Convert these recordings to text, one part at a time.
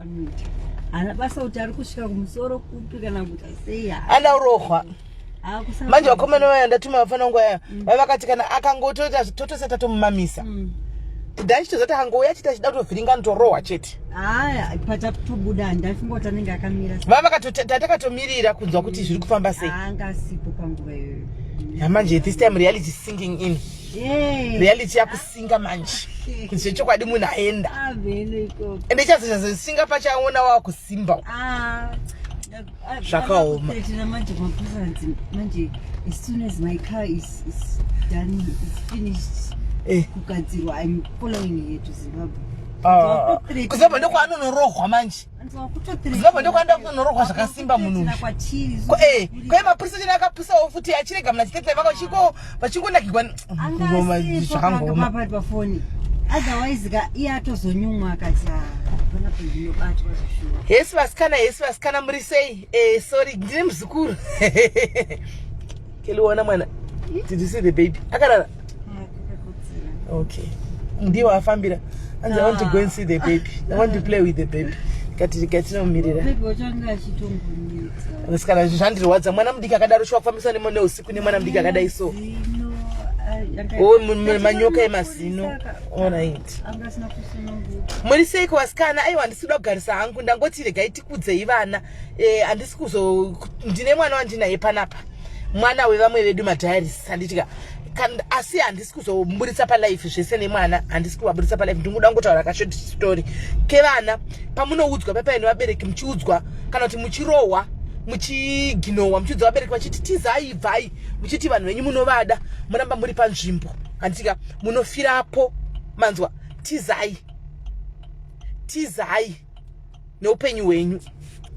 Anoita. Haana basa kuti ari kusvika kumusoro kupi kana kuti sei. Ada urohwa. Manje vakomana vaya ndatuma vafana vangu vaya vaya vakati kana akangotoita totose tatomumamisa. Ndachitozati angouya achiti achida kutovhiringa anotorohwa chete. Haya patatobuda ndafunga kuti anenge akamira. Vaya vakatotatomirira kunzwa kuti zviri kufamba sei. Anga asipo panguva iyoyo. Manje this time reality is sinking in. Reality yakusinga manje. Kuti zvechokwadi munhu aenda. Ende ichazochazosinga pachaona wakusimba. Ah. Zvakaoma. Manje as soon as my car is done, is finished kugadzirwa, I'm following here to Zimbabwe. Ah. KuZimbabwe ndokwaanonorohwa manje. KuZimbabwe ndokwaanoda kunonorohwa zvakasimba munhu uyu. Kwaye mapurisa chena akapusawo futi achirega muna chitete vako chiko vachingonakirwa zvakangoma pafoni. Otherwise ka iye atozonyumwa akati hapana pandinobatwa zvishuwa. Hesi vasikana, hesi vasikana, muri sei? Sorry, ndine muzukuru. Keliona mwana. Did you see the baby? Akarara. Okay. Ndiwo afambira. And I want to go and see the baby. I want to play with the baby. Kati katinomirira. Baby wachanga achitombonetsa. Vasikana zvandirwadza mwana mudiki akadaro shuwa kufambiswa neusiku nemwana mudiki akadai so. Zino, Oh, manyoka emazino. All right. Anga asina kusununguka. Muri sei kuvasikana? Aiwa handisi kuda kugarisa hangu, ndangoti regai tikudzei vana. Handisi kuzo ndine mwana wandinaye panapa. Mwana wevamwe vedu madiaries handitika. Asi handisi kuzoburitsa palife zvese nemwana, handisi kuvaburitsa palife, ndingoda kungotaura ka short story kevana. Pamunoudzwa papai nevabereki, muchiudzwa kana kuti muchirohwa, muchiginowa, muchiudzwa vabereki vachiti tizai, ibvai, muchiti vanhu venyu munovada, muramba muri panzvimbo handitika, munofirapo. Manzwa? Tizai, tizai neupenyu hwenyu,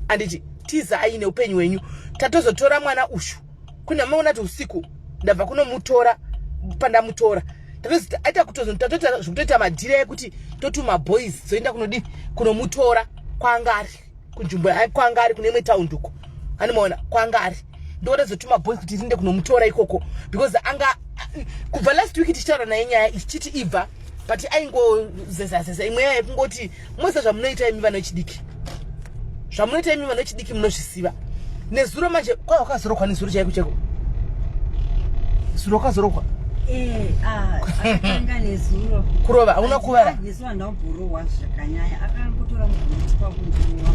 anditi tizai neupenyu hwenyu. Tatozotora mwana ushu kune maona kuti usiku ndabva kunomutora, pandamutora aita tatoita zvekutoita madhiri ekuti totuma boys dzoenda kunodi kunomutora kwaanga ari kunzvimbo kwaanga ari kune imwe taundi uko, anomaona kwaanga ari, ndotazotuma boys kuti tinde kunomutora ikoko because anga kubva last week tichitaura naye nyaya ichiti ibva, but aingozezazeza imwe yaya yekungoti moziva zvamunoita imi vana vechidiki, zvamunoita imi vana vechidiki munozvisiva. Nezuro manje kwa wakazorohwa nezuro chaiko chaiko, zuro wakazorohwa. Akatanga nezuro kurova, hauna kuvara? Nezuro handamborohwa zvakanyanya, akangotora mugoti kwakundirova.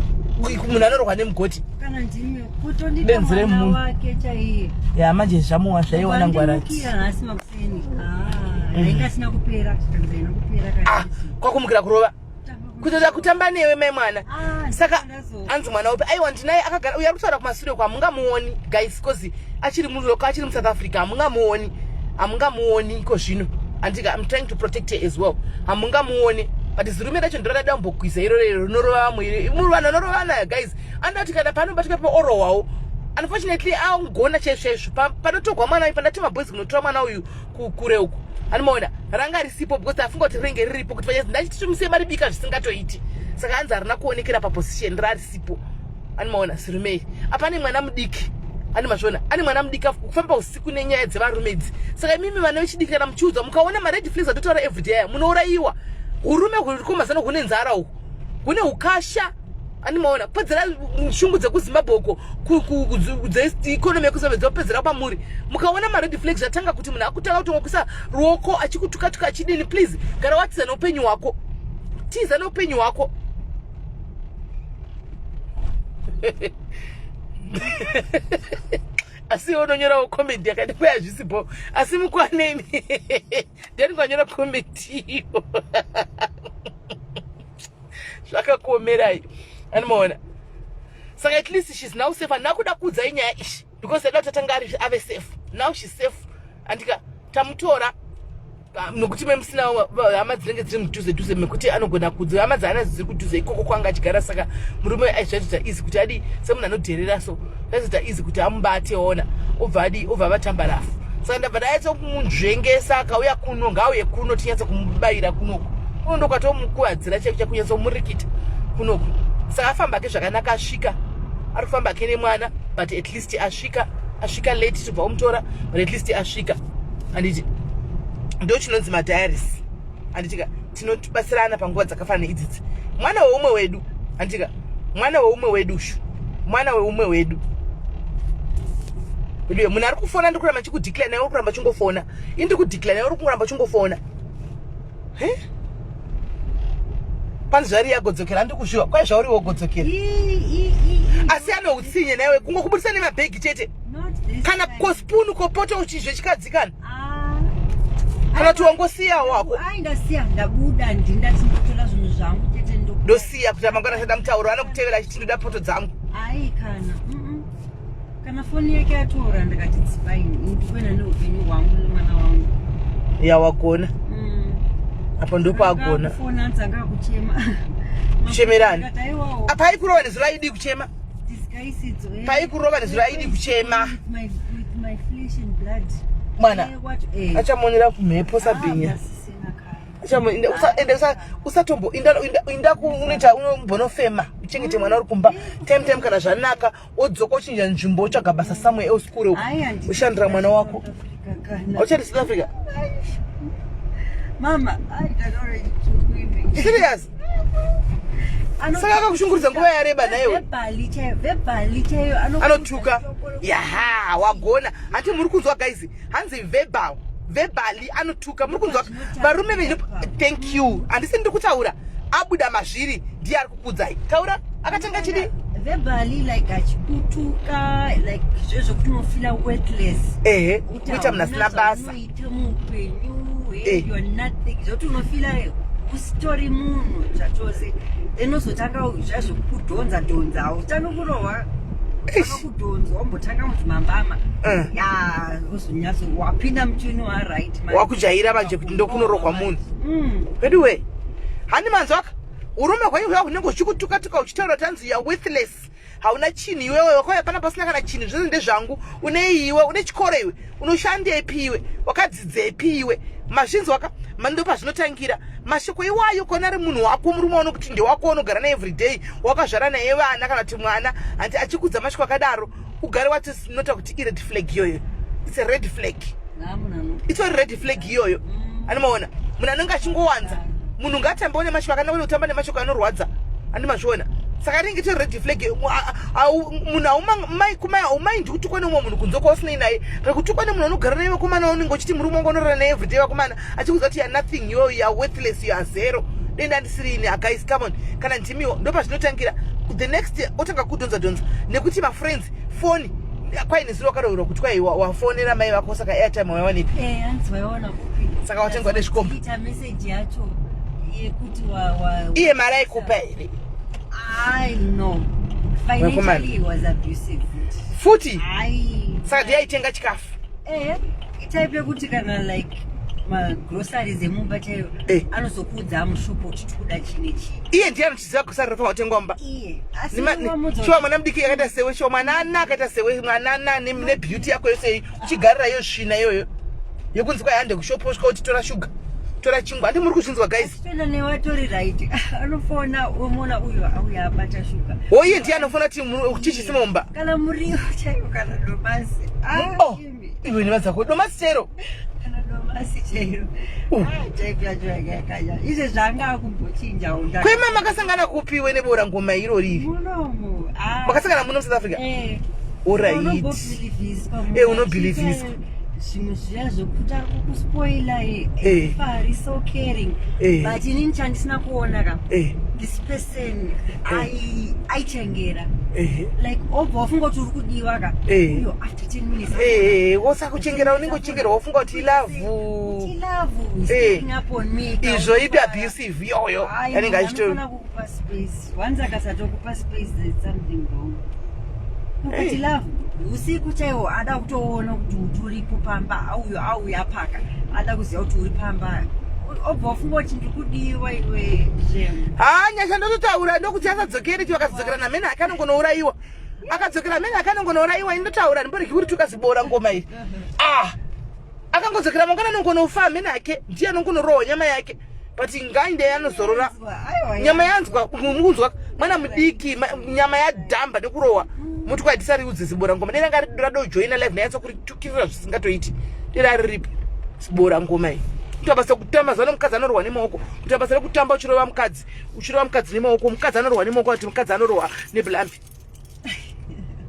Munhu anorohwa nemugoti? Kana ndimi kutondita Benzi mwana remunhu. wake chaiye. Ya manje zvamuwa zvaiwana ngwarati. Ndimukira nhasi makuseni, ainge asina kupera, kanzi haina kupera. Ah, kwakumukira kurova kutoita kutamba newe mai mwana. Saka anzi mwana upi? Aiwa, ndinaye akagara uyo ari kutaura kumasure uko, hamungamuoni guys cause achiri muloko, achiri muSouth Africa, hamungamuoni, hamungamuoni iko zvino andika. I'm trying to protect her as well. Hamungamuoni, but zirume racho ndiro rada kumbogwiza iro rero rinorova vamwe vanhu vanorovana guys. Anoda kuti kana panobatika paorohwawo. Unfortunately angona chaizvo chaizvo panotogwa mwana uyu, pandatuma boys kunotora mwana uyu kure uku, anomaona ranga risipo because afunga kuti rinenge riripo kuti vanyasi ndachititumise maribika zvisingatoiti. Saka hanzi harina kuonekera paposition, rarisipo. Anomaona zirume iri apa ane mwana mudiki, ane mazviona, ane mwana mudiki kufamba usiku nenyaya dzevarume idzi. Saka imimi vana vechidiki, kana muchiudzwa mukaona mared flags atotaura everyday aya, munourayiwa. Urume huri mazano hune nzara uku, hune ukasha, animaona kupedzera shungu dzekuZimbabwe uko dzeeconomy yekuZimbabwe dzopedzera pamuri. Mukaona mared flags atanga kuti munhu akutanga kutongokuisa ruoko achikutukatuka achidini, please gara watiza neupenyu hwako, tiza neupenyu hwako. Asi iwe unonyorawo comment yakati kwe hazvisipo, asi mukwanemi ndiani kwanyora comment iyo zvakakuomerai, animaona. Saka at least she's now safe. Handina kuda kuudzai nyaya ishi because aida kuti atanga ari ave safe. Now she's safe, andika tamutora nokuti memusina hama dzinenge dziri mudhuze dhuze mekuti anogona kudzi hama dzaanadzo dziri kudhuze ikoko kwanga achigara. Saka murume aizvaitoita easy kuti adi semunhu anodherera, so zvaizoita easy kuti amubate ona obva adi obva avatamba rafu. Saka ndabva ndanyatsa kumunzvengesa akauya kuno, ngaauye kuno tinyatsa kumubayira kunoku, kuno ndokwatomukuvadzira chaiko chakunyatsomurikita kunoku. Saka afamba ke zvakanaka, asvika, ari kufamba ke nemwana, but at least asvika, asvika late tobva kumutora, but at least asvika, handiti? Ndo chinonzi madiaries, handitika? Tinobatsirana panguva dzakafanana idzidzi. Mwana weumwe wedu. Andika mwana weumwe wedu shu. Mwana weumwe wedu. Wedu munhu ari kufona ndi kuramba chikudeclare naye uri kuramba chingofona. Ini ndiri kudeclare naye uri kuramba chingofona. He? Panzi zvari yagodzokera andiri kuzviwa. Kwai zvauri wogodzokera. Asi ane utsinye naye kungokubudisa nemabhegi chete. Kana kospoon kopoto uchizvechikadzikana. Ah. Kana kuti wangosiyawo hako. Ai ndasiya ndabuda ndindati ndotora zvinhu zvangu chete ndo. Ndosiya kuti mangwana achada mutauro anokutevera achiti ndoda poto dzangu. Ai kana. Mm -mm. Kana foni yake yatora ndikati it's fine. Ndikuenda neupenyu hwangu nemwana wangu. Ya wagona. Apa ndopaagona. Foni anzi anga kuchema. Kuchemerani? Apa aikurova nezuro aidii kuchema? Paikurova nezuro aidi kuchema. Mwana eh. achamonera kumhepo sabhinya. Ende usatombo inda unoita unombonofema uchengete mwana uri kumba time time kana zvanaka wodzoka uchinja nzvimbo wotsvaga basa somewhere else kure uko ushandira mwana wako. Auchati South Africa? Mama, I don't already Serious? Saka akakushungurudza nguva yareba naiwe. Anotuka. Yaha, wagona. Hanti muri kunzwa guys, hanzi verbal. Verbally anotuka. Muri kunzwa varume venyu. Thank you. Handisi ndiri kutaura. Abuda mazviri ndiye ari kukudzai. Taura akatenga chidi? Verbally like achikutuka like zvezvokuti unofila worthless. Ehe, kuita munhu asina basa. Unoita muupenyu, eh. you are nothing. Zvekuti unofila usitori munhu zvachose. Then uzotanga zvazvokudhonza dhonza, utange kurohwa kudhonzwa wambotanga mudzimambama. Eh. Ya, uzonyatso wapinda muchini wa right. Wakujaira manje kuti ndokunorohwa munhu. Anyway, hani manzwaka urume hwenyu hwaya hunenge huchikutukatuka uchitaura kuti hanzi you're worthless, hauna chinhu iwewe, wakauya pana pasina kana chinhu, zvese ndezvangu, une iwe une chikoro iwe, unoshandepi iwe, wakadzidzepi iwe, mazvinzwaka ndo pazvinotangira mashoko iwayo. Kona ari munhu wako, murume wauno kuti ndewako, unogara naye everyday, wakazvara naye vana kana kuti mwana, hanti achikudza mashoko akadaro, ugare watinota kuti ired flag iyoyo. It's a red flag, itori red flag iyoyo. Anomaona munhu anenge achingowanza munhu ngaatambewo nemashoko akanaka kutamba nemashoko anorwadza, andimazviona. Saka rinenge itori red flag. Munhu haumaindi kutukwa neumwe munhu kunze kwausinei naye, kana kutukwa nemunhu anogara naye vakomana, unenge uchiti murume wangu anorara naye everyday vakomana, achikuudza kuti you're nothing, you are worthless, you are zero, denda ndisiri ini. Guys, come on, kana ndimiwo ndo pazvinotangira. The next otanga kudhonza dhonza nekuti mafriends foni kwai nezuro wakaroverwa kuti kwai wafonera mai vako, saka airtime waiwanepi? Eh, hanzi waiwana kupi? Saka watengwa nezvikomba. Ita message yacho yekuti iye mari aikupa here? I know. Financially he was abusive. Futi? Ai. Saka ndiye aitenga chikafu? Eh, type yekuti kana like magroceries emumba chaiyo Eh. anozokuudza mushopo kuti tikuda chine chii. Iye ndiye anochiziva grocery rofanira kutengwa mumba? Iye. Asi Nima- Shuwa mwana mudiki akaita sewe, shuwa mwanana akaita sewe, mwanana nebeauty yako yose iyi, uchigarira iyo svina iyoyo yekunzi kwai hande kushopo, usvika kuti tora shuga, tora chingwa. Handi muri kuzvinzwa guys? Toenda newatori right. Anofona umona uyo auya abata shuga. Oiye ndiye anofona kuti chichisimo mumba. Kana muriwo chaiwo, kana domasi. Ah, Oh, imi. Iwe nevadzako domasi chero. Kana domasi chairo. Ah, type yacho yakakanya. Izve zvanga akumbochinja unda. Kwema makasangana kupiwe neboora ngoma irori iri? Munomu. Ah. Makasangana muno muSouth Africa? Eh. Alright. Unobhilivhiswa. Eh, unobhilivhiswa. Zvinhu zviya zvekuti ari kukuspoila, fari so caring. But inini chandisina kuona ka, this person aichengera. Like obva wafunga kuti uri kudiwa ka. Uyo after 10 minutes Wosakuchengera, unenge uchengerwa, wofunga kuti ilove. Kuti love is taking up on me. Izvo ipi abusive iyoyo anenge achito Anofanira kukupa space. Once akasatokupa space, there's something wrong. Kuti love usiku chaiwo ada kutoona kuti uturipo pamba, auyo auya paka ada kuziva kuti uri pamba, obva wafunga kuti ndiri kudiwa iwe shem. Ha, nyasha ndototaura ndokuti asadzokere ti vakadzokera namene ake anongonourayiwa, akadzokera mene ake anongonourayiwa. Indotaura ndimboreki kuri tukazibora ngoma iri. Ah, akangodzokera mangwana anongonofa amene ake, ndiye anongonorohwa nyama yake, but ngainde anozorora. Aiwa. Nyama yanzwa mukunzwa mwana mudiki, nyama yadhamba nekurohwa. Muti kwaidisariudze zibora ngoma dai ranga radojoina live nayatsa kuritukirira zvisingatoiti, dai rariripo zibora ngoma iyi. Kuita basa kutamba zano mukadzi anorohwa nemaoko. Kuita basa rekutamba uchirova mukadzi, uchirova mukadzi nemaoko, mukadzi anorohwa nemaoko ati mukadzi anorohwa neblambi.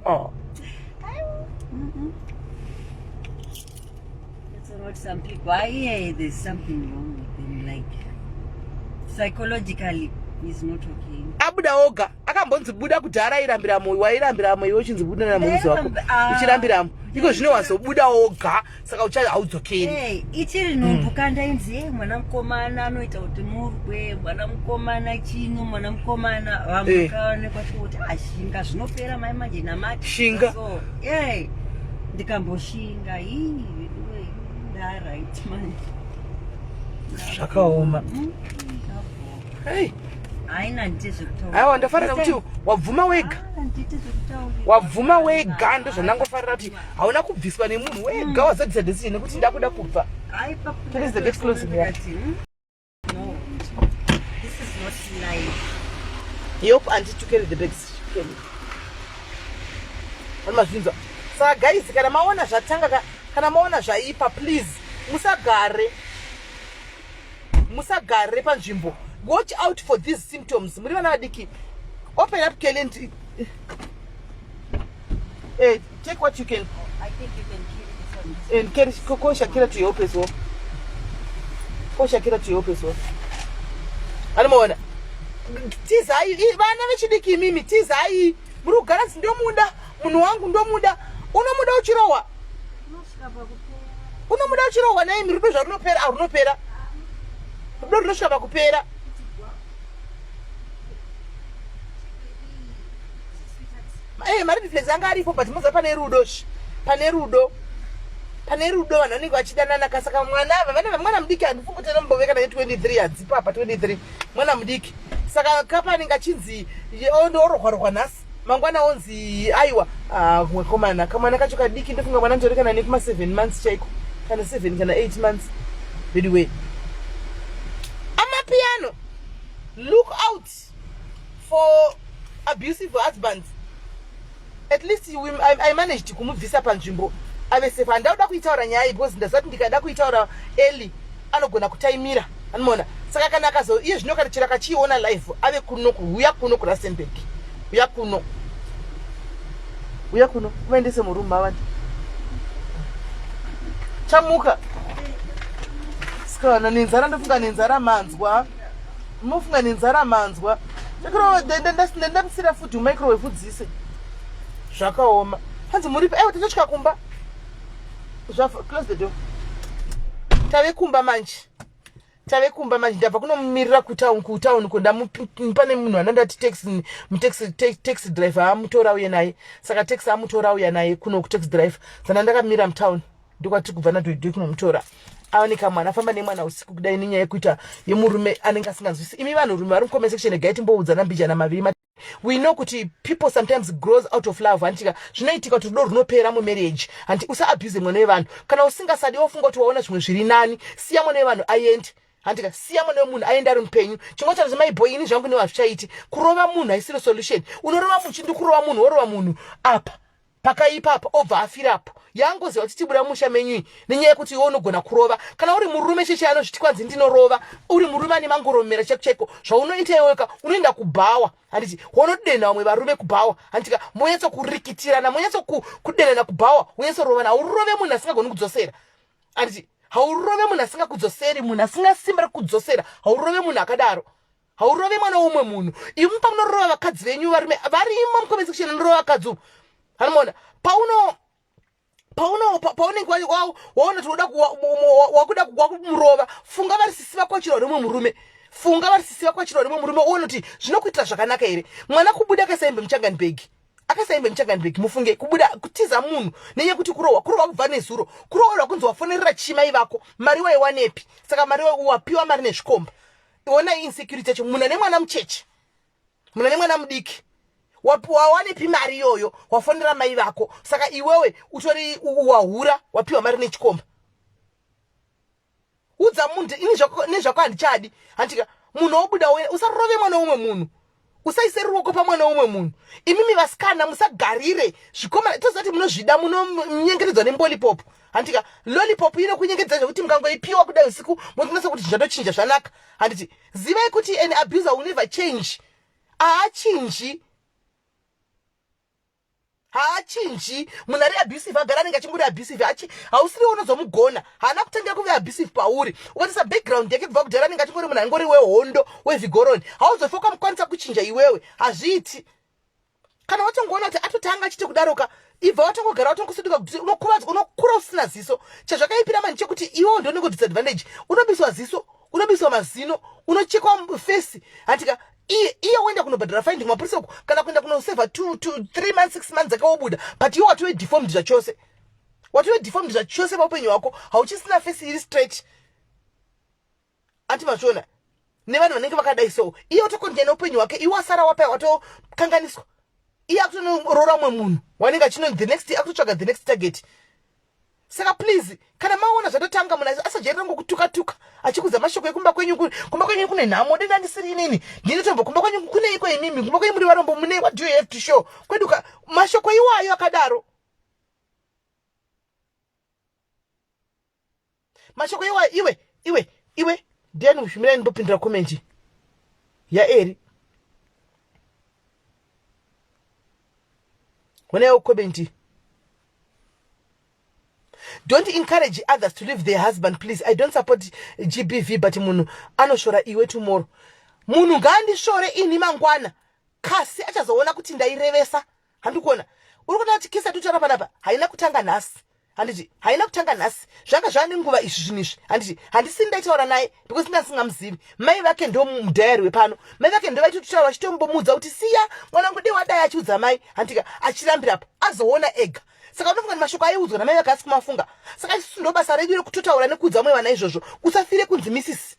Oh. That's what some people I hear there's something wrong with them like psychologically is not okay. Abuda oga akambonzi buda kudhara airambiramo wairambiramo iwe uchinzi buda namuruzi wako ah. uchirambiramo iko zvino wazobuda oga saka ucha haudzokeri. Hey, ichiri nhumbu mm. kandainzi hey, mwana mukomana anoita kuti murwe mwana mukomana chino mwana mukomana vamwe Eh. kaonekwa kuti ashinga ah, zvinopera mai manje namati Shinga. so hey, ndikamboshinga ii veduwe ndaright manje Zvakaoma. Mm, ndabvuma. Hey. Haina ndite zvekutaura. Aiwa ndafarira kuti wabvuma wega. Ah, ndite zvekutaura. Wabvuma wega ndozvandangofarira kuti hauna kubviswa nemunhu wega mm. wazodisa decision nekuti ndakuda kubva. Please the best closing here. No. This is not life. Help auntie to carry the bags. Carry. Mazvinzwa. Saka guys kana maona zvatanga kana maona zvaipa please musagare musagare panzvimbo watch out for these symptoms muri vana vadiki open up Kelly and eh, take what you can I think you can carry this one. and carry call Shakira to help as well call Shakira to help as well anomaona tizai vana vechidiki imimi tizai muri kugara ndomuda munhu wangu ndomuda unomuda uchirohwa unomuda uchirohwa naimi rudo zvarunopera arunopera rudo runosvika pakupera eh, mared flags anga aripo but moza pane rudo zve pane rudo pane rudo vanhu vanenge vachidanana ka saka mwana ava vana mwana mudiki handifungi kuti anombove kana ne23 hadzipo apa 23 mwana mudiki saka kapa anenge achinzi ondoorohwa rohwa nhasi mangwana onzi aiwa ah, mwekomana kamwana kacho kadiki ndofunga mwana nditori kana nekuma 7 months chaiko kana 7 kana 8 months anyway amapiano look out for abusive husbands at least we, I, I managed kumubvisa panzvimbo ave safe handauda kuitaura nyaya iyi because ndazati ndikada kuitaura early anogona kutaimira anomaona saka kana akazo iye zvino kana chero akachiiona live ave kuno huya kuno kurustenburg uya kuno uya kuno uvaendese muroom mavandi chamuka sikana nenzara ndofunga nenzara manzwa mofunga nenzara manzwa ndandamisira futi mumicrowave udzise zvakaoma hanzi muripi aiwa tatosvika kumba close the door tave kumba manje tave kumba manje ndabva kunomumirira kutown kutown ko ndamupane munhu anandati taxi mutaxi taxi driver amutora uye naye saka taxi amutora uya naye kuno kutaxi driver sana ndakamira mutown ndokwatiri kubva nadhoidhoi kunomutora aoneka mwana afamba nemwana usiku kudai nenyaya yekuita yemurume anenge asinganzwisi imi vanhurume vari mucomment section regai timboudzana mbijana maviri we know kuti people sometimes grows out of love handitika zvinoitika kuti rudo runopera mumarriage handi usaabuse mwana wevanhu kana usingasadi wofunga kuti waona zvimwe zviri nani siya mwana wevanhu aende handika siya mwana wemunhu aende ari mupenyu chingwa chazo maibhoyi ini zvangu newazvichaiti kurova munhu haisiro solution unorova munhu chindi kurova munhu worova munhu apa pakaipa apa obva afirapo yangoziva kuti tibuda musha menyu iyi nenyaya yekuti iwe unogona kurova kana uri murume cheche anozviti kwanzi ndinorova uri murume ane mangoromera chaiko chaiko zvaunoita iweka unoenda kubhawa handiti wonodenha vamwe varume kubhawa handitika monyatso kurikitirana monyatso kudenhana kubhawa wonyatsorovana haurove munhu asingagoni kudzosera handiti haurove munhu asingakudzoseri munhu asinga simba rekudzosera haurove munhu akadaro haurove mwana womumwe munhu imi pamunorova vakadzi venyu varume varimo mucomment section anorova vakadzi umu anomaona pauno pauno paunenge waona kuti uda wakuda wakumurova funga vari sisi vako vachirwa nemumwe murume funga vari sisi vako vachirwa nemumwe murume uone kuti zvinokuitira zvakanaka here mwana kubuda akaisa hembe muchangani bhegi akaisa hembe muchangani bhegi mufunge kubuda kutiza munhu nenyaya yekuti kurohwa kurohwa kubva nezuro kurohwerwa kunzi wafonerera chimai vako mari waiwanepi saka mari wapiwa mari nezvikomba ona insecurity yacho munhu ane mwana mucheche munhu ane mwana mudiki wawanepi mari iyoyo wafonera mai vako saka iwewe utori wahura wapiwa mari nechikomba udza munhu ini nezvako handichadi handitika munhu wobuda usarove mwana womwe munhu Usaise ruoko pamwana womwe munhu. Imimi vasikana musagarire zvikomana, toziva kuti munozvida, munonyengeredzwa nembolipop handika. Lollipop inokunyengedza zvekuti mukangoipiwa kudai usiku motonasa kuti zvatochinja zvanaka, handiti? Zivai kuti an abuser will never change. Haachinji, haachinji. Munhu ari abusive agara anenge achingori abusive. Hausiriwo unozomugona, haana kutangira kuve abusive pauri. Ukatarisa background yake kubva kudhara, anenge achingori munhu angori wehondo, wevhigoroni. Hauzofa ukamukwanisa kuchinja iwewe, hazviiti. Kana watongoona kuti atotanga achiti kudaroka, ibva watongogara watongosuduka, kuti unokuvadzwa, unokura usina ziso. Chazvakaipira mani chekuti iwewo ndonenge disadvantage, unobiswa ziso, unobiswa mazino, unochekwa face, handika? Iye iye woenda kunobhadhara fine kumapurisa uko, kana kuenda kunoseva 2 2 3 months, 6 months akawobuda, but iwe watove deformed zvachose, watove deformed zvachose paupenyu hwako, hauchisina face iri straight. Anti mazviona nevanhu vanenge vakadai so, iye otokontinua neupenyu hwake, iwe wasara wapaya, watokanganiswa. Iye akutonorora umwe munhu wanenge achino the next, akutotsvaga the next target. Saka please, kana maona zvatotanga, munhu asajairira ngokutuka tuka achikudza mashoko ekumba kwenyu, kumba kwenyu kune nhamo, denda ndisiri inini ndinotombo, kumba kwenyu kuneiko imimi, kumba kwenyu muri varombo, mune what do you have to show kweduka? Mashoko iwayo akadaro, mashoko iwayo. Iwe, iwe, iwe, ndiani ushumirai? Ndimbopindura comment yaEri. Honaiwo comment: "Don't encourage others to leave their husband, please. I don't support GBV, but munhu anoshora iwe tomorrow." Munhu ngaandishore ini mangwana, kasi achazoona kuti ndairevesa. Handikuona uri kuona kuti kisa tutaura panapa haina kutanga nhasi, handiti? Haina kutanga nhasi, zvanga zvava nenguva izvi zvinhu izvi, handiti? Handisini ndaitaura naye because ndasingamuzivi. Mai vake ndo mudhayari wepano, mai vake ndo vaitotaura vachitombomudza kuti siya mwanangu, de wadai, achiudza mai, handika? Achirambirapo, azoona ega. Saka unofunga kuti mashoko aiudzwa namai vake asi kumafunga? Saka isusu ndo basa redu rekutotaura nekuudza vamwe vana izvozvo. Usafire kunzi misisi,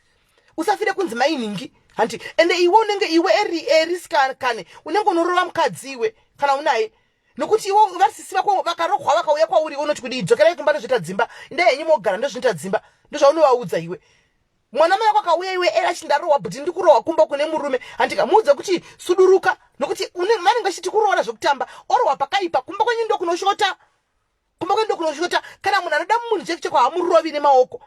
usafire kunzi mainingi, hanti? Ende iwe unenge iwe eri erisikane unenge unorova mukadzi iwe kana unaye, nokuti iwo vasisi vako vakarohwa vakauya kwauri, iwe unoti kudii? "Dzokerai kumba, ndozvita dzimba, indai henyu mogara, ndozvinoita dzimba." Ndozvaunovaudza iwe. Mwana mai vako akauya iwe era achindarohwa, but ndikurohwa kumba kune murume, handika? Muudze kuti suduruka, nokuti vanenge vachiti kuroora zvekutamba, orohwa pakaipa. Kumba kwenyu ndokunoshota, kumba kwenyu ndokunoshota. Kana munhu anoda munhu cheko cheko, hamurovi nemaoko.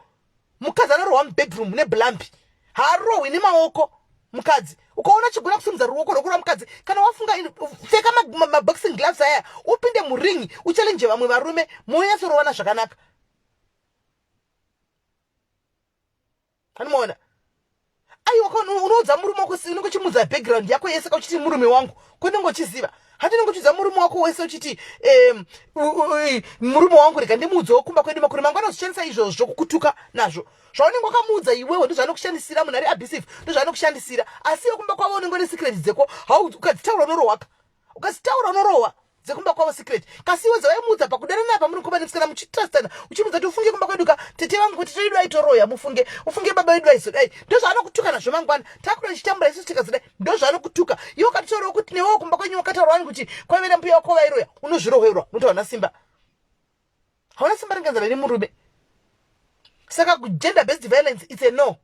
Mukadzi anorohwa mubedroom neblambi, haarohwi nemaoko mukadzi. Ukaona chigona kusimudza ruoko rwokurova mukadzi, kana wafunga, pfeka maboxing gloves aya, upinde muring, uchallenge vamwe varume, monyatsorovana zvakanaka. Anomaona? Aiwa, unoudza murume wako, unenge uchimuudza background yako yese kauchiti murume wangu, kunenge uchiziva hati, unenge uchiudza murume wako wese uchiti murume wangu, rega ndimuudzewo kumba kwedu. Makore mangu anozoshandisa izvozvo kukutuka nazvo. Zvaunenge wakamuudza iwewe ndozvaanokushandisira. Munhu ari abusive ndozvaanokushandisira. Asi iwe kumba kwavo unenge une secret dzeko, ukadzitaura unorohwaka, ukadzitaura unorohwa dzekumba kwavo secret. Kasi iwe dzavaimuudza pakudanana apa, muri kuba nemusikana muchitrustana, uchimuudza kuti ufunge kumba kwedu ka, tete vangu, tete vedu aitoroya, mufunge, ufunge baba vedu aizodai, ndozvaanokutuka nazvo mangwana. Takuda tichitambura isusu tikazodai, ndozvaanokutuka. Iwe ukatotaurawo kuti newewo kumba kwenyu wakataura wani kuti kwaive nambuya wako vairoya, unozvirohwerwa nokuti hauna simba, hauna simba ringenzana nemurume. Saka gender based violence, it's a no,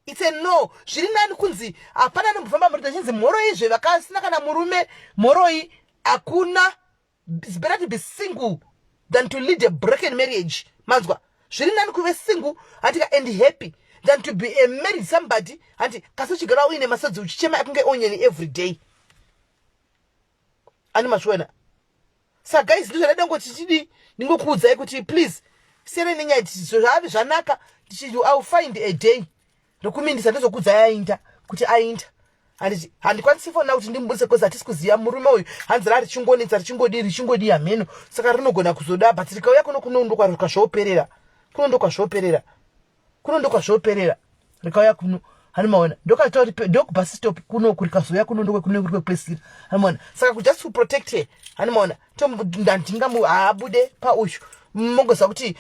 it's a no. Zviri nani kunzi hapana anombofamba murudo achinzi mhoroi zve vakasina kana murume, mhoroi hakuna. It's better to be single than to lead a broken marriage. Manzwa? Zviri nani kuve single, handika, and happy than to be a married somebody, handi, kasi uchigara uine masodzi, uchichema akunge onion every day. Ani mazviona? Saka guys, ndozvandaida ngoti chidi ndingokuudzai kuti please siyanai nenyaya zvave zvanaka. I will find a day rekumindisa, ndozokuudzai ainda kuti ainda. Handiti handikwanisi fona kuti ndimubudise because hatisi kuziva murume uyu. Hanzi ra richingonetsa, richingodii, richingodii, hameno. Saka rinogona kuzoda, but rikauya kuno, kunondokwa zvoperera, kunondokwa zvoperera, kunondokwa zvoperera. Rikauya kuno, hanimaona, ndokatauri ndokubus stop kunoku, rikazouya kuno ndokwekupesira, hanimaona. Saka just to protect her, hanimaona, ndandingamu haabude pauyu. Mongoziva kuti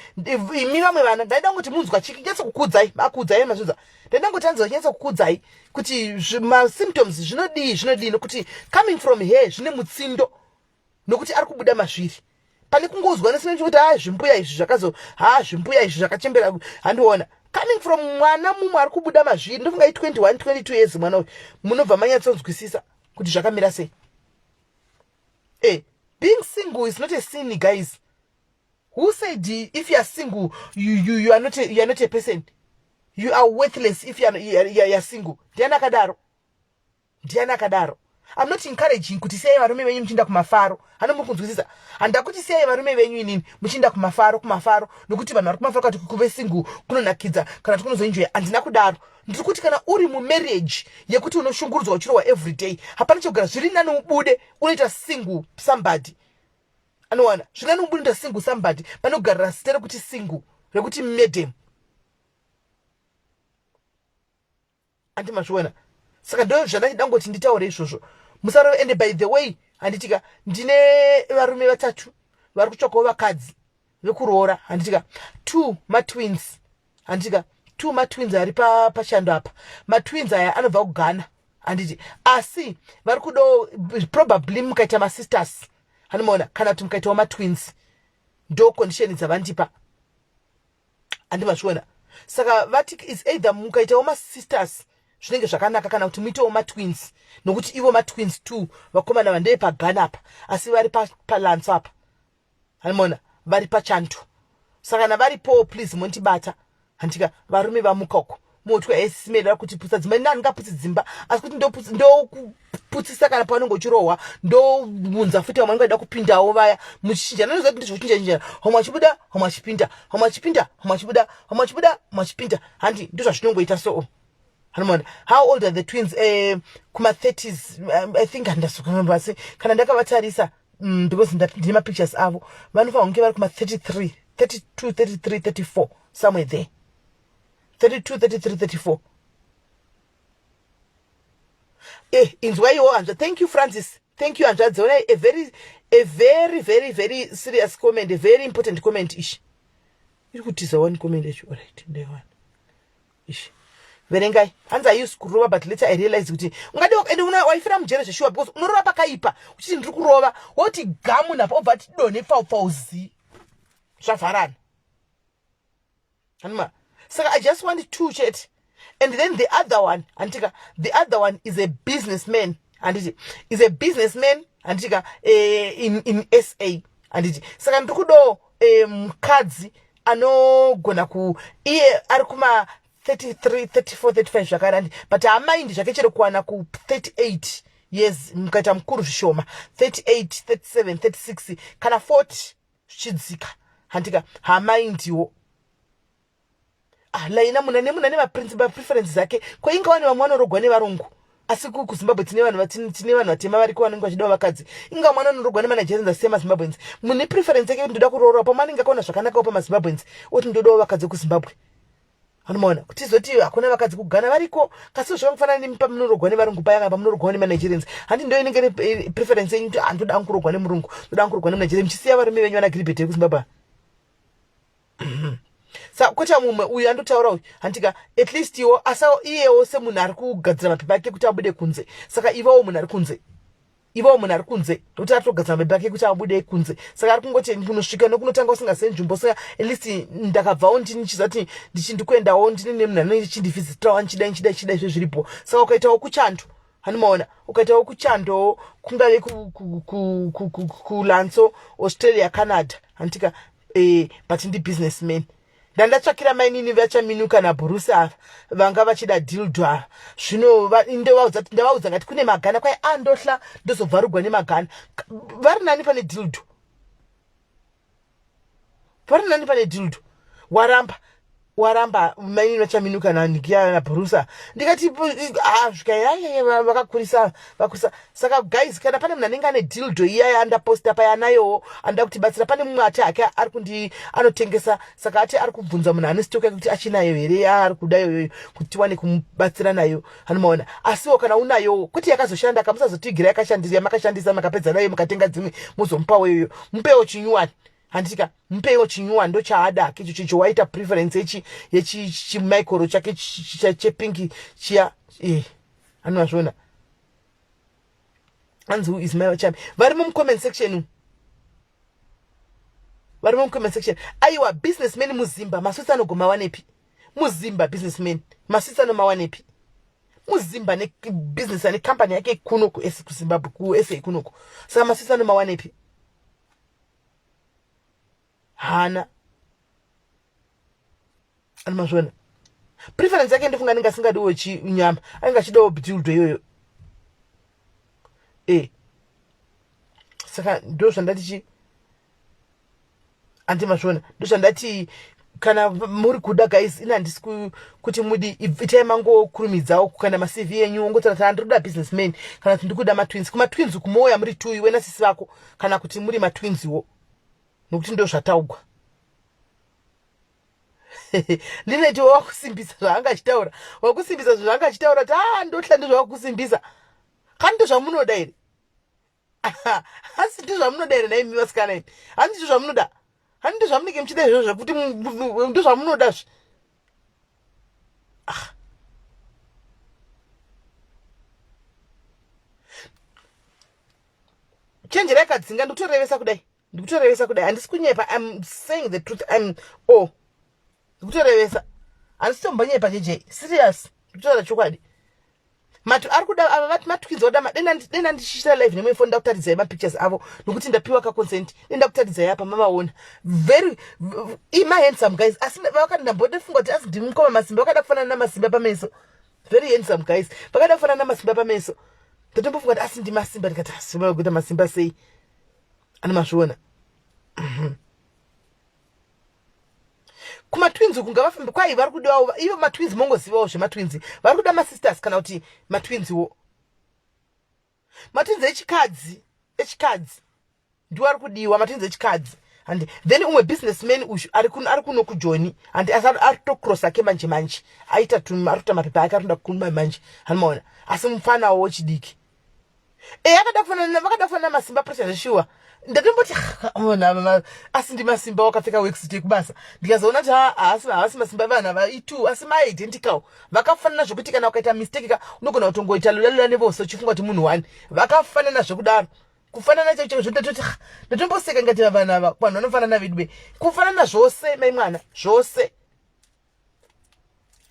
imi vamwe vana, ndaida kungoti munzwa chinyatsokukudzai, akuudzai mazvinzwa. Ndaida kungoti anzwa chinyatsokukudzai kuti masymptoms zvinodii, zvinodii, nokuti coming from here zvine mutsindo, nokuti ari kubuda mazviri. Pane kungozwa nesina kuti ha zvimbuya izvi zvakazo, ha zvimbuya izvi zvakachembera, handiona. Coming from mwana mumwe ari kubuda mazviri, ndofunga i21 22 years mwana uyu, munobva manyatsonzwisisa. Kuti zvakamira sei. Being single is not a sin, guys. Who said if you are single you are not a person? You are worthless if you are single? Ndiani akadaro? Ndiani akadaro? I'm not encouraging kuti siyai varume venyu muchiinda kumafaro. Hano muri kunzwisisa? Handakuti siyai varume venyu inini muchiinda kumafaro, kumafaro, nokuti vanhu vari kumafaro kati kuve single kunonakidza kana kuti kunozoenjoya. Handina kudaro. Ndiri kuti kana uri mumarriage yekuti unoshungurudzwa, uchirohwa every day, hapana chekugara. Zviri nani ubude unoita single somebody anowana. Zviri nani ubude unoita single somebody pane kugarira zita rekuti single, rekuti madam. Andi mazviona? Saka ndo zvandachida ngoti nditaure izvozvo. Musarove. And by the way, handitika, ndine varume vatatu vari kutsvakawo vakadzi vekuroora, handitika. Two matwins, handitika, two matwins ari pachando apa. Matwins aya anobva kuGhana, handiti, asi vari kudawo probably mukaita masisters, handimaona, kana kuti mukaitawo matwins. Ndo condition dzavandipa, handimazviona? Saka vati is either mukaitawo masisters zvinenge zvakanaka, kana kuti muitewo matwins, nokuti ivo matwins two vakomana vandee paGhana apa, asi vari paLanso apa, handimaona, vari pachanto. Saka kana varipowo, please mondibata, handika. Varume vamuka uko, motwa esimedera kuti putsa dzimba. Ini handingaputsi dzimba, asi kuti ndokuputsisa kana paunenge uchirohwa, ndounza futi vamwe vanenge vachida kupindawo vaya, muchichinjana. Noziva kuti ndizvokuchinja chinjana, homwe achibuda, homwe achipinda, homwe achipinda, homwe achibuda, homwe achibuda, homwe achipinda, handi ndozvazvinongoita. So hanimona, how old are the twins? Kuma-30s, I think. Handazokuramba, kana ndakavatarisa, because ndine mapictures avo, vanofanira kunge vari kuma-33, 32, 33, 34, somewhere there, 32, 33, 34. Inzwaiwo hanzva. Thank you, Francis. Thank you, hanzvadzi. Onai, a very very very serious comment, a very important comment. Ishi, iri kutiza one comment yacho. Alright, ndaiwana ishi. Verengai. Hanzi, "I used kurova, but later I realize kuti ungadi ende waifira mujere zveshuwa, because unorova pakaipa uchiti ndiri kurova, woti gamu napa, obva ati donhe pfaupfauzi, zvavharana." Hanima, saka I just want two chete. And then the other one, handitika, the other one is a businessman, handiti, is a businessman, handitika, in SA, handiti. Saka ndiri kudawo mukadzi anogona ku iye ari kuma 33, 34, 35 zvakare, handi, but hamaindi zvake chero kuwana ku 38 years. Mukaita mukuru zvishoma, 38, 37, 36 kana 40 zvichidzika, handika, hamaindiwo. Ah, laina muna nemuna nemapreferences ake. Ko ingawane vamwe vanorogwa nevarungu, asi kuZimbabwe tine vanhu vatema variko vanenge vachidawo vakadzi. Inga mwana anorogwa nemaNigerians asiya maZimbabweans, mune preference yake kuti ndoda kuroorwa pamwe anenge akaona zvakanakawo pamaZimbabweans, oti ndodawo vakadzi vekuZimbabwe. Anomaona kuti zoti hakuna vakadzi kuGhana variko, kasi zvakangofanana nemi pamunorogwa nevarungu paya kana pamunorogwawo nemaNigerians, handi ndo inenge preference yenyu kuti handoda kurogwa nemurungu, ndoda kurogwa nemuNigeria, muchisiya varume venyu vana Giribheti vekuZimbabwe. Saka kwete mumwe uyu andotaura uyu, handika, at least iwo asa iyewo semunhu ari kugadzira mapepa ake kuti abude kunze. Saka ivawo munhu ari kunze, ivawo munhu ari kunze, nokuti ari kutogadzira mapepa ake kuti abude kunze. Saka ari kungoti kunosvika nokunotanga usingazive nzvimbo. Saka at least ndakabvawo ndinichiziva kuti ndichindikuendawo, ndine nemunhu anenge chindivhizitirawo, anchida nchida chida izvo zviripo. Saka ukaitawo kuchando, hanimaona, ukaitawo kuchando, kungave kuLanso, Australia, Canada, handitika, but ndi businessman. Ndandatsvakira mainini vachaminuka nabhurusi ava vanga vachida dildo ava. Zvino ndavaudza ngati kune magana kwai andohla, ndozobvarugwa nemagana. Vari nani pane dildo, vari nani pane dildo. Waramba, waramba mainini vachaminuka nanikia nabhurusa. Ndikati zvikai, vakakurisa, vakurisa. Saka guys, kana pane munhu anenge ane dildo iya andaposta paya, anayowo, anoda kutibatsira, pane mumwe ati hake ari kundi anotengesa. Saka ati ari kubvunza munhu ane stock yake kuti achinayo here yaari kuda iyoyo, kuti tiwane kumubatsira nayo, anomaona. Asiwo kana unayowo, kuti yakazoshanda, kamusazotigira yakashandisa, yamakashandisa makapedza nayo, mukatenga dzimwe, muzomupawo iyoyo. Mupewo chinyuwani, handitika, mupewo chinyuwani, ndo chaada hake icho chicho. Waita preference yechi yechimicro chake chepinki chiya, anomazviona. Hanzi, "Who is my chami?" Varimo mucomment section, varimo mucomment section. Aiwa, businessman muZimba, maswitsi anogoma wanepi muZimba? Businessman, maswitsi anomawanepi? Muzimba nebusiness ane company yake kuno kuZimbabwe, kuSA kunoku. Saka masisi anomawanepi? Haana. Anomazviona. Preference yake ndifunga anenge asingadiwo chinyama, anenge achidawo dildo iyoyo. E saka ndo zvandati chi andi mazviona, ndo zvandati kana muri kuda guys, ini handisi kuti mudi, itai mangokurumidzawo kukanda maCV enyu, ongotaura kuti handiri kuda businessman kana kuti ndikuda matwins. Kumatwins kumouya muri two, iwe nasisi vako, kana kuti muri matwinswo, nokuti ndo zvataugwa. Lineti wakusimbisa zvaanga achitaura, wakusimbisa zvaanga achitaura kuti a ndohla, ndozvawakusimbisa. Kandi ndozvamunoda here? Asi ndozvamunoda here naimi vasikana imi? Handi ndizvo zvamunoda? Handi ndozvamunenge muchida izvozvo, zvekuti ndozvamunoda zve? Ah. Chenjerai kadzinga, ndikutorevesa kudai, ndikutorevesa kudai, handisi kunyepa. I'm saying the truth. I'm oh, ndikutorevesa, handisi tombonyepa. Jeje, serious, ndikutotaura chokwadi. Matu ari kuda ava vati matwins oda. Dena ndichiita live nemwe foni, ndakutaridzai mapictures avo, nokuti ndapiwa kaconsent. Denda kutaridzai apa, mavaona. Very ima-handsome guys, asi ndambodefunga kuti asi ndimukoma Masimba. Vakada kufanana naMasimba pameso. Very handsome guys, vakada kufanana naMasimba pameso. Ndatombofunga kuti asi ndiMasimba, ndikati asi vakuita Masimba sei? Ani mazviona. Kumatwins uku ngavafambe kwai vari kudiwawo ivo matwins. Mongozivawo zvematwins, vari kuda masisters kana kuti matwinswo, matwins echikadzi, echikadzi ndiwo ari kudiwa, matwins echikadzi. And then umwe businessman uyu ari kuno kuJoni, and asi ari kutocross ake manje manje, aita ari kuita mapepa ake, ari kuda kuma manje, hanomaona. Asi mufanawo wechidiki e akada kufanana, vakada kufanana Masimba pressure zveshuwa. Ndatomboti asi ndiMasimba wakapfeka worksuit yekubasa, ndikazoona kuti haasi Masimba. Vanhu ava itu asi maidentical, vakafanana zvokuti kana ukaita mistake ka, unogona kutongoita lula lula nevose uchifunga kuti munhu one. Vakafanana zvekudaro, kufanana chaicho zvotatoti ndatomboseka ngati vanhu ava, vanhu vanofanana vedu, kufanana zvose, mai mwana, zvose.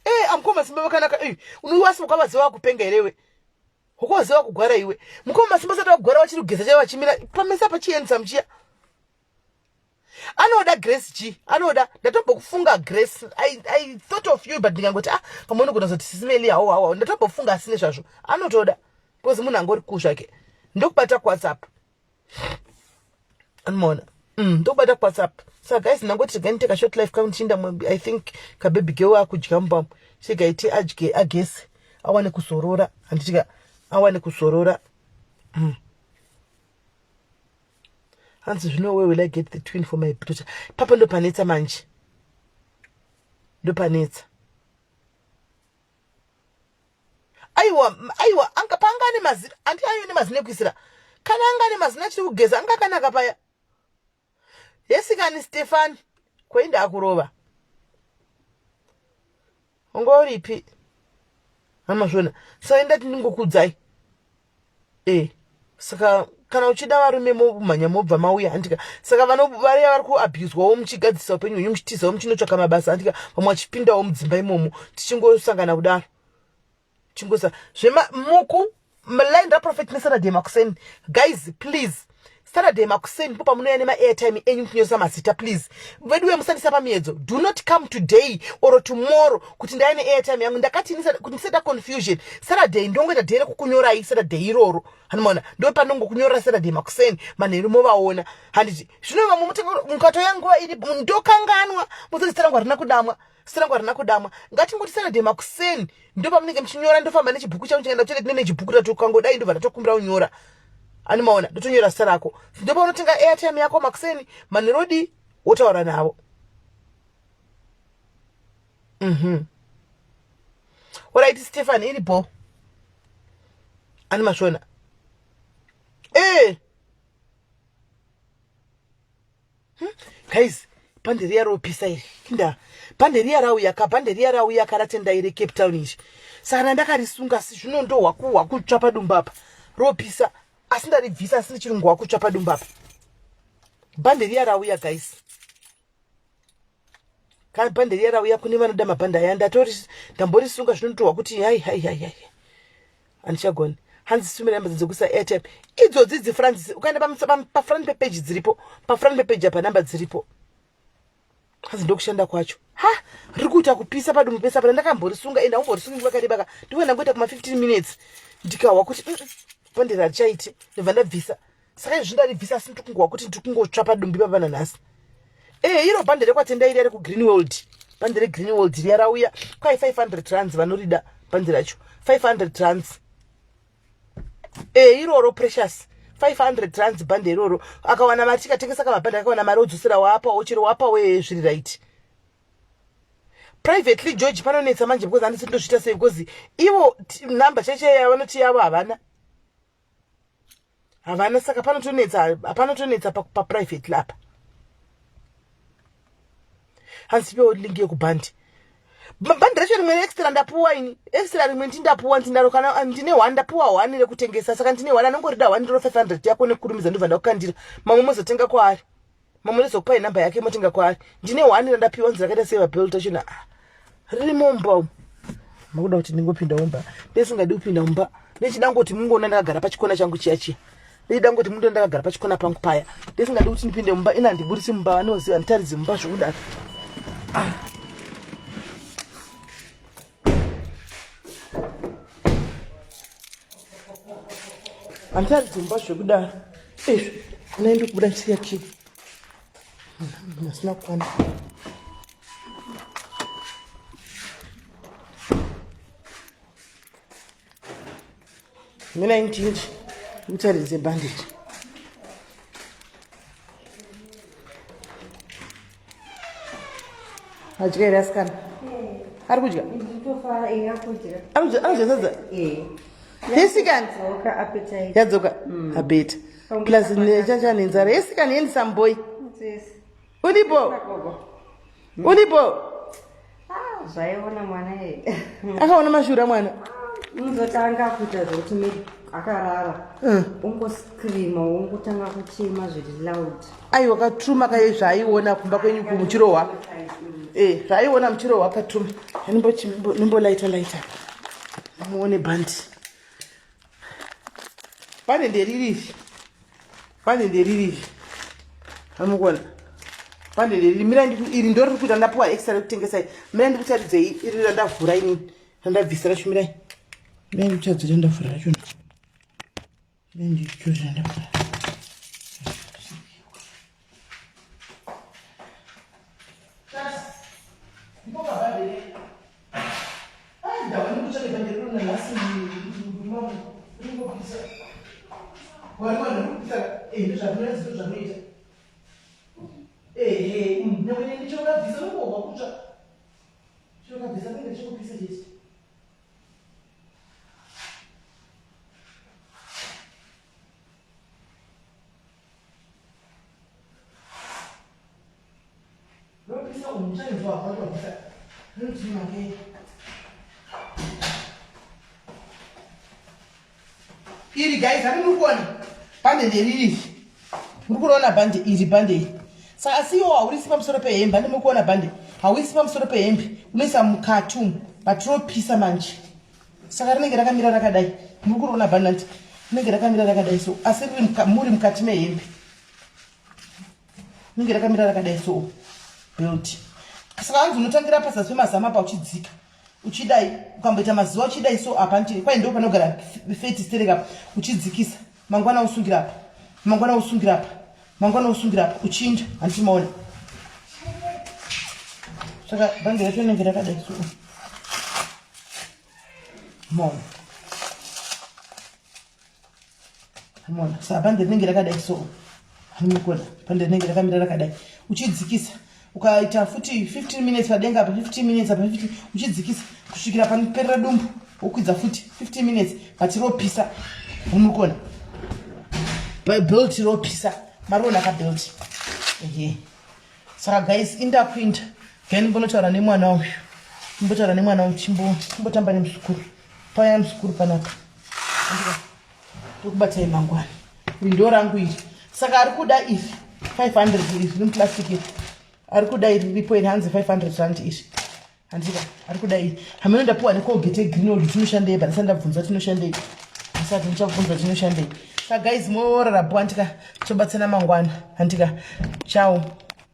E amukoma Masimba vakanaka. Unoiwasi ukavaziva wakupenga herewe? Ukoziva kugwara iwe. Mukoma Masimba sati vakugwara, vachiri kugeza chaivo, vachimira pamesa pachiendesa muchiya. Anoda Grace g anoda. Ndatombokufunga Grace, I thought of you, but ndikangoti ah, pamwe unogona kuzoti sisimeli hawo hawo. Ndatombofunga, asi nezvazvo anotoda because munhu angori kuu zvake. Ndokubata kuWhatsApp, anomaona. Ndokubata kuWhatsApp. Saka guys, ndangoti regai nditeka short live kangu ndichiinda. I think kababy girl akudya mubamo, chigaiti adye, agese, awane kuzorora. Handitika awane kuzorora. Hanzi zvino where will I get the twin for my daughter? Papa ndopanetsa manje, ndopanetsa. Aiwa, aiwa, anga panga ane mazino, andi ayo nemazino ekuisira. Kana anga ane mazino achiri kugeza, anga akanaka paya. Yesikani Stefani, kwainda akurova unga uripi amazvona. Saka ndati ndingokudzai. E saka kana uchida varume, momhanya, mobva mauya, handika? Saka variya vari kuabhuzwawo, muchigadzisa upenyu hwenyu, muchitizawo, muchinotsvaka mabasa, handika? Vamwe vachipindawo mudzimba imomo, tichingosangana kudaro, chingosa zvema muku line raProphet neSaturday makuseni. Guys, please, Saturday makuseni ndipo pamunouya nemaairtime enyu kunyoresa mazita. Please veduwe, musandisa pamiedzo. Do not come today or tomorrow kuti ndaya neairtime yangu. Ndakati kuti ndisaita confusion, Saturday ndongoita day rekukunyorai. Saturday iroro, hanomaona, ndo panongokunyorera Saturday makuseni, manheru movaona, handiti? Zvino vamwe mukatoya nguva iri, ndokanganwa, muzoti zita rangu harina kudamwa, zita rangu harina kudamwa. Ngatingoti Saturday makuseni ndo pamunenge muchinyora. Ndofamba nechibhuku changu, chikaenda kutoilet nene chibhuku, tatokangodai, ndobva ndatokumbira unyora, animaona, ndotonyora zita rako. Ndopaunotenga airtime yako makuseni, manherodi wotaura navo. Alright Stefan, iripo ani mashona e. Guys, bhande ropisa iri kinda, bhande riya rauya ka, bhande riya rauya karatendai reCape Town iri. Saka ndakarisunga, asi zvino ndohwakuhwa kutsva padumbu apa, ropisa, asi ndaribvisa, asi ndichirunguhwa kutsva padumbu apa. Bhande riya rauya guys, bhande riya rauya. Kune vanoda mabhande aya, ndamborisunga, zvinotohwa kuti hai hai hai hai. Handichagoni. Hanzi situmira namba dzekuisa airtime. Idzodzi idzi Francis, ukaenda pafront pepage dziripo. Pafront pepage apa namba dziripo. Hanzi ndokushanda kwacho. Ha, riri kuita kupisa padumbu pese apa ndakamborisunga ende haumborisungwi vakareba ka. Ndikuenda ndangoita kuma 15 minutes ndikahwa kuti bhandi rarichaiti ndobva ndabvisa. Saka izvi ndaribvisa asi ndiri kungohwa kuti ndiri kungotsva padumbu ipapa nanhasi. Eh, iro bhandi rekwatenda iri ari kugreen world. Bhandi regreen world riya rauya kwai 500 rands vanorida bhandi racho. 500 rands. Eh, iroro Precious. 500 rands bhandi iroro. Akawana mari tikatengesa kamabhandi akawana mari odzosera wapawo chero wapawo zviri right. Privately George panonetsa manje because handisi ndozviita sei because ivo number chaicho yavanoti yavo havana. Havana saka panotonetsa panotonetsa paprivate apa. Hanzi piwo link yekubhandi. Bhandi racho rimwe extra ndapuwa ini. Extra rimwe ndindapuwa ndinaro kana ndine one ndapuwa one rekutengesa saka ndine one anongorida one ndiro 500 yako nekurumidza ndobva ndakukandira. Mamwe mozotenga kwaari. Mamwe ndozokupai namba yake motenga kwaari. Ndine one randapiwa nzi rakaita sei vabelt acho na ririmo mumba umu. Makuda kuti ndingopinda mumba. Ndisingadi kupinda mumba. Ndichida ngoti mungoona ndakagara pachikona changu chiya chiya. Ndichida ngoti mundoona ndakagara pachikona pangu paya. Ndisingadi kuti ndipinde mumba ina handiburisi mumba vanoziva handitaridzi mumba zvokudaro. Ah. Handitaridzi mumba zvekudaro. Izvi unoenda kubuda ndisiya kii. Munhu asina kukwana. Mina injinji ndikutaridze bandage. Adya here asikana? Ari kudya? Anodya sadza? Yesikani? Yadzoka? Abeta. Plus chacha nenzara. Yesikani yendisa mboyi. Uripo? Uripo? Zvaiona mwana ye. Akaona mashura mwana. Unozotanga kuita zvekuti maybe akarara. Ungoscreama, ungotanga kuchema zviri loud. Aiwa katruma kaye zvaaiona kumba kwenyu kumuchirohwa. Eh, zvaaiona muchirohwa katruma. Nimbo lighter lighter. Muone bandi. Pane nderiri. Pane nderiri. Amukuona. Pane nderiri. Mira iri ndori kuita ndapuwa extra rekutengesa iri. Mira ndikutaridzei iri randavhura ini. Randabvisa racho mirai. Mira ndikutaridzei randavhura racho. Mira ndikutaridzei randavhura. Iri guys, ani muri kuona bhande nderiri, muri kuona bhande iri, bhande iri. Saka asi iwo haurisi pamusoro pehembe, ani muri kuona bhande hauisi pamusoro pehembe, unoisa mukati umu, but rinopisa manje. Saka rinenge rakamira rakadai, muri kuona bhande anti rinenge rakamira rakadai so, asi riri muri mukati mehembe, rinenge rakamira rakadai so belt. Saka hanzi unotangira pazasi pemazama apa uchidzika uchidai, ukamboita mazuva uchidai so apa nti kwai ndo panogara feti sterek apa, uchidzikisa mangwana usungira apa, mangwana usungira apa, mangwana usungira apa, uchinja handiti maona. Saka bhandi racho rinenge rakadai so maona, maona. Saka bhandi rinenge rakadai so hanimukona, bhandi rinenge rakamira rakadai, uchidzikisa ukaita futi 15 minutes padenga apa, 15 minutes apa, 15 uchidzikisa kusvikira panoperera dumbu, wokwidza futi 15 minutes, but ropisa unokona belt ropisa mariona ka belt. Ehe, saka guys indakuinda then mbonotaura nemwana uyu, mbotaura nemwana uyu, chimbotamba nemuzukuru paya, muzukuru panapa tokubatai mangwana. Iri ndo rangu iri, saka ari kuda iri 500 iri riri muplastic iri, ari kuda iri riripo iri, hanzi 500 rand iri. Handika ari kudai hameno ndapiwa necolgate yegreen old tinoshandei but ndisati ndabvunza tinoshandei ndisati ndichabvunza tinoshandei. Sa guys morara bho, handika? Tobatsana mangwana, handika? Ciao.